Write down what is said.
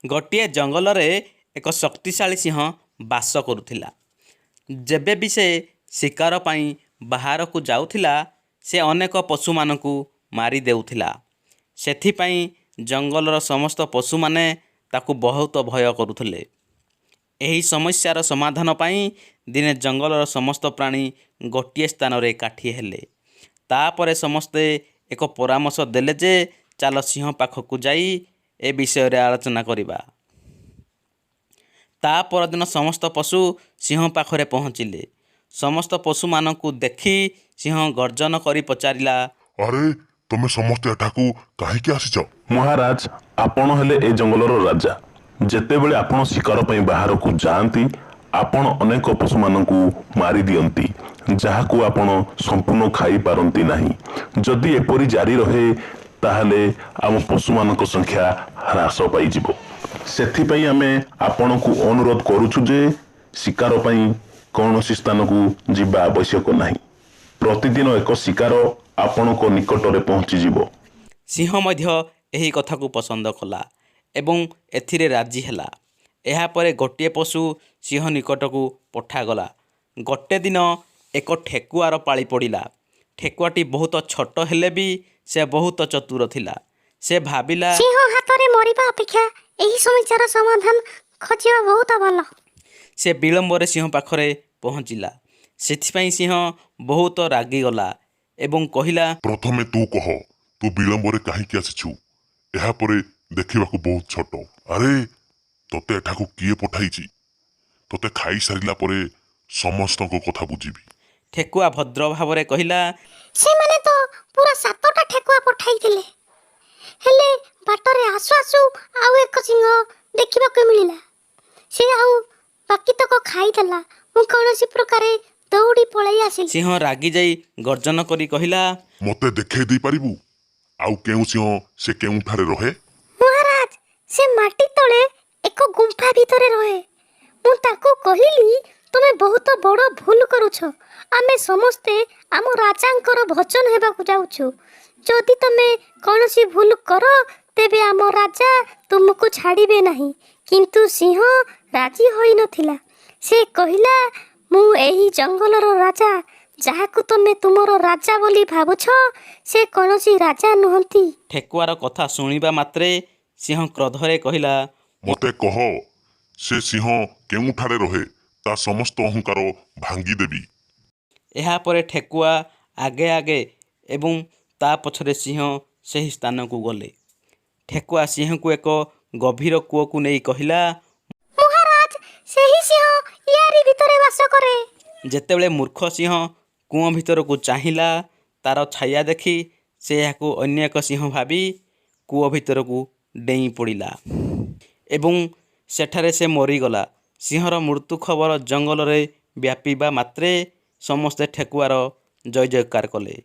ଗୋଟିଏ ଜଙ୍ଗଲରେ ଏକ ଶକ୍ତିଶାଳୀ ସିଂହ ବାସ କରୁଥିଲା। ଯେବେ ବି ସେ ଶିକାର ପାଇଁ ବାହାରକୁ ଯାଉଥିଲା, ସେ ଅନେକ ପଶୁମାନଙ୍କୁ ମାରି ଦେଉଥିଲା। ସେଥିପାଇଁ ଜଙ୍ଗଲର ସମସ୍ତ ପଶୁମାନେ ତାକୁ ବହୁତ ଭୟ କରୁଥିଲେ। ଏହି ସମସ୍ୟାର ସମାଧାନ ପାଇଁ ଦିନେ ଜଙ୍ଗଲର ସମସ୍ତ ପ୍ରାଣୀ ଗୋଟିଏ ସ୍ଥାନରେ ଏକାଠି ହେଲେ। ତାପରେ ସମସ୍ତେ ଏକ ପରାମର୍ଶ ଦେଲେ ଯେ ଚାଲ ସିଂହ ପାଖକୁ ଯାଇ ଏ ବିଷୟରେ ଆଲୋଚନା କରିବା। ତା ପରଦିନ ସମସ୍ତ ପଶୁ ସିଂହ ପାଖରେ ପହଞ୍ଚିଲେ। ସମସ୍ତ ପଶୁମାନଙ୍କୁ ଦେଖି ସିଂହ ଗର୍ଜନ କରି ପଚାରିଲା, ଆରେ, ତମେ ସମସ୍ତେ ଏଠାକୁ କାହିଁକି ଆସିଛ? ମହାରାଜ, ଆପଣ ହେଲେ ଏ ଜଙ୍ଗଲର ରାଜା। ଯେତେବେଳେ ଆପଣ ଶିକାର ପାଇଁ ବାହାରକୁ ଯାଆନ୍ତି, ଆପଣ ଅନେକ ପଶୁମାନଙ୍କୁ ମାରି ଦିଅନ୍ତି, ଯାହାକୁ ଆପଣ ସମ୍ପୂର୍ଣ୍ଣ ଖାଇପାରନ୍ତି ନାହିଁ। ଯଦି ଏପରି ଜାରି ରହେ, ତାହେଲେ ଆମ ପଶୁମାନଙ୍କ ସଂଖ୍ୟା ହ୍ରାସ ପାଇଯିବ। ସେଥିପାଇଁ ଆମେ ଆପଣଙ୍କୁ ଅନୁରୋଧ କରୁଛୁ ଯେ ଶିକାର ପାଇଁ କୌଣସି ସ୍ଥାନକୁ ଯିବା ଆବଶ୍ୟକ ନାହିଁ। ପ୍ରତିଦିନ ଏକ ଶିକାର ଆପଣଙ୍କ ନିକଟରେ ପହଞ୍ଚିଯିବ। ସିଂହ ମଧ୍ୟ ଏହି କଥାକୁ ପସନ୍ଦ କଲା ଏବଂ ଏଥିରେ ରାଜି ହେଲା। ଏହାପରେ ଗୋଟିଏ ପଶୁ ସିଂହ ନିକଟକୁ ପଠାଗଲା। ଗୋଟେ ଦିନ ଏକ ଠେକୁଆର ପାଳି ପଡ଼ିଲା। ଠେକୁଆଟି ବହୁତ ଛୋଟ ହେଲେ ବି ସେ ବହୁତ ଚତୁର ଥିଲା। ସେ ଭାବିଲା, ସିଂହ ହାତରେ ମରିବା ଅପେକ୍ଷା ଏହି ସମସ୍ୟାର ସମାଧାନ ଖୋଜିବା ବହୁତ ଭଲ। ସେ ବିଳମ୍ବରେ ସିଂହ ପାଖରେ ପହଞ୍ଚିଲା। ସେଥିପାଇଁ ସିଂହ ବହୁତ ରାଗିଗଲା ଏବଂ କହିଲା, ପ୍ରଥମେ ତୁ କହ, ତୁ ବିଳମ୍ବରେ କାହିଁକି ଆସିଛୁ? ଏହାପରେ ଦେଖିବାକୁ ବହୁତ ଛୋଟ। ଆରେ, ତତେ ଏଠାକୁ କିଏ ପଠାଇଛି? ତତେ ଖାଇସାରିଲା ପରେ ସମସ୍ତଙ୍କ କଥା ବୁଝିବି। ଠେକୁଆ ଭଦ୍ର ଭାବରେ କହିଲା, ସେମାନେ ତ ପୁରା 7ଟା ଠେକୁଆ ପଠାଇଥିଲେ, ହେଲେ ବାଟରେ ଆସୁ ଆସୁ ଆଉ ଏକ ସିଂହ ଦେଖିବାକୁ ମିଳିଲା। ସେ ଆଉ ବାକିତକ ଖାଇଦେଲା। ମୁଁ କୌଣସି ପ୍ରକାରେ ଦୌଡ଼ି ପଳାଇ ଆସିଲି। ସିଂହ ରାଗିଯାଇ ଗର୍ଜନ କରି କହିଲା, ମତେ ଦେଖେଇ ଦେଇପାରିବୁ ଆଉ କେଉଁ ସିଂହ? ସେ କେଉଁଠାରେ ରହେ? ମହାରାଜ, ସେ ମାଟି ତଳେ ଏକ ଗୁମ୍ଫା ଭିତରେ ରହେ। ମୁଁ ତାକୁ କହିଲି, ତୁମେ ବହୁତ ବଡ଼ ଭୁଲ କରୁଛ। ଆମେ ସମସ୍ତେ ଆମ ରାଜାଙ୍କର ଭୋଜନ ହେବାକୁ ଯାଉଛୁ। ଯଦି ତମେ କୌଣସି ଭୁଲ କର, ତେବେ ଆମ ରାଜା ତୁମକୁ ଛାଡ଼ିବେ ନାହିଁ। କିନ୍ତୁ ସିଂହ ରାଜି ହୋଇନଥିଲା। ସେ କହିଲା, ମୁଁ ଏହି ଜଙ୍ଗଲର ରାଜା। ଯାହାକୁ ତମେ ତୁମର ରାଜା ବୋଲି ଭାବୁଛ, ସେ କୌଣସି ରାଜା ନୁହନ୍ତି। ଠେକୁଆର କଥା ଶୁଣିବା ମାତ୍ରେ ସିଂହ କ୍ରୋଧରେ କହିଲା, ମତେ କହ, ସେ ସିଂହ କେଉଁଠାରେ ରହେ? ତା ସମସ୍ତ ଅହଙ୍କାର ଭାଙ୍ଗିଦେବି। ଏହାପରେ ଠେକୁଆ ଆଗେ ଆଗେ ଏବଂ ତା ପଛରେ ସିଂହ ସେହି ସ୍ଥାନକୁ ଗଲେ। ଠେକୁଆ ସିଂହକୁ ଏକ ଗଭୀର କୂଅକୁ ନେଇ କହିଲା, ମହାରାଜ, ସେହି ସିଂହ ୟାରି ଭିତରେ ବାସ କରେ। ଯେତେବେଳେ ମୂର୍ଖ ସିଂହ କୂଅ ଭିତରକୁ ଚାହିଁଲା, ତାର ଛାୟା ଦେଖି ସେ ଏହାକୁ ଅନ୍ୟ ଏକ ସିଂହ ଭାବି କୂଅ ଭିତରକୁ ଡେଇଁ ପଡ଼ିଲା ଏବଂ ସେଠାରେ ସେ ମରିଗଲା। ସିଂହର ମୃତ୍ୟୁ ଖବର ଜଙ୍ଗଲରେ ବ୍ୟାପିବା ମାତ୍ରେ ସମସ୍ତେ ଠେକୁଆର ଜୟ ଜୟକାର କଲେ।